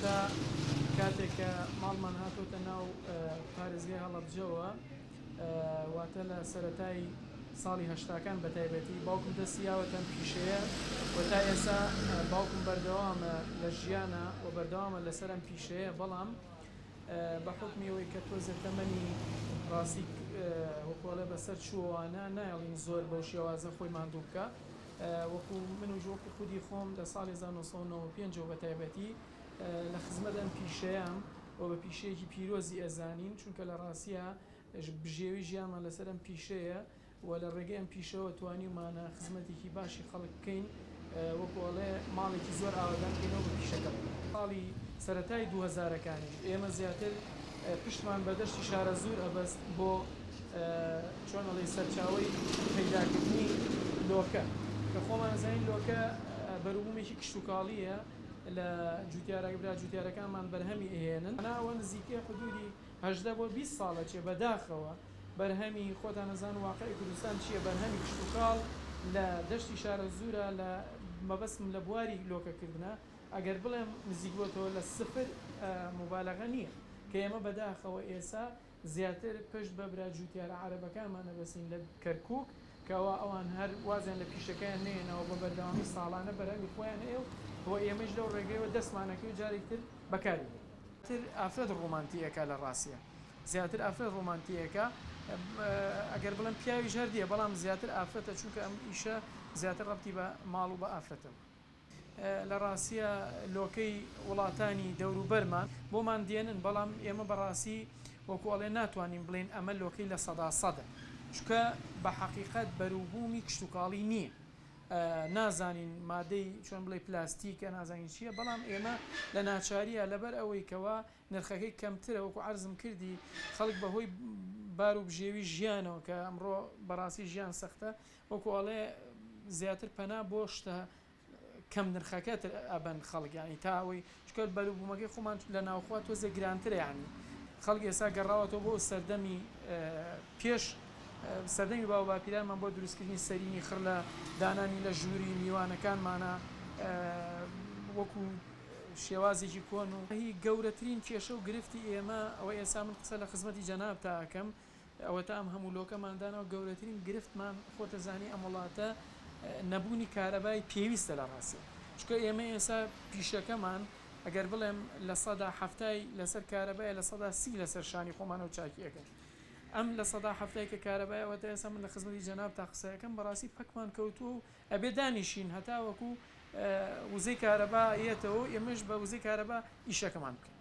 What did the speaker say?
سەرەتا کاتێک کە ماڵمان هاتۆتە ناو پارێزگای هەڵەبجەوە واتە لە سەرەتای ساڵی هەشتاکان بە تایبەتی باوکم دەستی یاوەتە ئەم پیشەیە و تا ئێسا باوکم بەردەوامە لە ژیانە و بەردەوامە لەسەر ئەم پیشەیە بەڵام بە حوکمی ئەوەی کە تۆزێ تەمەنی ڕاستی وەکو ئەڵێ بەسەر چووەوانە نایەڵین زۆر بەو شێوازە خۆی ماندوو بکا وەکو من و وەکو خودی خۆم لە ساڵی 1995 ەوە بە تایبەتی لە خزمەت ئەم پیشەیەم و بە پیشەیەکی پیرۆزی ئەزانین چونکە لە ڕاستیا بژێوی ژیانمان لەسەر ئەم پیشەیە و لە ڕێگەی ئەم پیشەوە توانیومانە خزمەتێکی باشی خەڵک بکەین وەکو ئەڵێ ماڵێکی زۆر ئاوەدان بکەینەوە بە پیشەکەمان. ساڵی سەرەتای دوو هەزارەکانیش ئێمە زیاتر پشتمان بە دەشتی شارەزوور ئەبەست بۆ چۆن ئەڵێی سەرچاوەی پەیداکردنی لۆکە کە خۆمان ئەزانین لۆکە بەروبوومێکی کشتوکاڵییە لە جوتیارە برا جوتیارەکانمان بەرهەمی ئەهێنن ئەوە نزیکەی حدودی 18 بۆ 20 ساڵە چێ بەداخەوە بەرهەمی، خۆتان ئەزانن واقعی کوردستان چییە، بەرهەمی کشتوکاڵ لە دەشتی شارەزوورە لە مەبەستم لە بواری لۆکەکردنە ئەگەر بڵێم نزیک بۆتەوە لە سفر موبالەغە نییە کە ئێمە بەداخەوە ئێسا زیاتر پشت بە برا جوتیارە عەرەبەکانمان ئەبەستین لە کەرکوک کەوا ئەوان هەر وازیان لە پیشەکەیان نەهێناوە بە بەردەوامی ساڵانە بەرهەمی خۆیان هەیە و ئێمەیش لەو ڕێگەیەوە دەستمان ئەکەوێت جارێکی تر بەکاری بێنین. تر ئافرەت ڕۆمانتی ئەکا لە ڕاسیا زیاتر ئافرەت ڕۆمانتی ئەکا ئەگەر بڵێم پیاویش هەر دیە بەڵام زیاتر ئافرەتە چونکە ئەم ئیشە زیاتر ڕەبتی بە ماڵ و بە ئافرەتەوە. لە ڕاستیا لۆکەی وڵاتانی دەوروبەرمان بۆمان دێنن بەڵام ئێمە بەڕاستی وەکو ئەڵێ ناتوانین بڵێین ئەمە لۆکەی لە سەدا سەدە چونکە بە حەقیقەت بەروبوومی کشتوکاڵی نییە نازانین مادەی چۆن بڵێی پلاستیکە نازانین چییە بەڵام ئێمە لە ناچاریە لەبەر ئەوەی کەوا نرخەکەی کەمترە وەکو عەرزم کردی خەڵک بەهۆی بار و بژێوی ژیانەوە کە ئەمڕۆ بەڕاستی ژیان سەختە وەکو ئەڵێ زیاتر پەنا بۆ شتە کەم نرخەکە تر ئەبەن خەڵک یانی تا ئەوەی چونکە بەروبوومەکەی خۆمان لە ناوخوا تۆزێ گرانترە یانی خەڵک ئێستا گەڕاوەتەوە بۆ سەردەمی پێش سەردەمی باو باپیرانمان بۆ دروستکردنی سەرینی خڕ لە دانانی لە ژووری میوانەکانمانە وەکو شێوازێکی کۆن و هی گەورەترین کێشە و گرفتی ئێمە ئەوە ئێستا من قسە لە خزمەتی جەنابتا ئەکەم ئەوەتا ئەم هەموو لۆکەمان داناوە گەورەترین گرفتمان خۆتەزانی ئەم وڵاتە نەبوونی کارەبای پێویستە لە ڕاستیا چونکە ئێمە ئێستا پیشەکەمان ئەگەر بڵێم 70%ی لەسەر کارەبایە 30% لەسەر شانی خۆمانەوە چاکی ئەکەین ئەم 70%ی کە کارەبایە ئەوەتا ئێستا من لە خزمەتی جەنابتا قسە ئەکەم بەڕاستی پەکمان کەوتووە و ئەبێ دانیشین هەتاوەکو وزەی کارەبا یەتەوە و ئێمەش بە وزەی کارەبا ئیشەکەمان بکەین.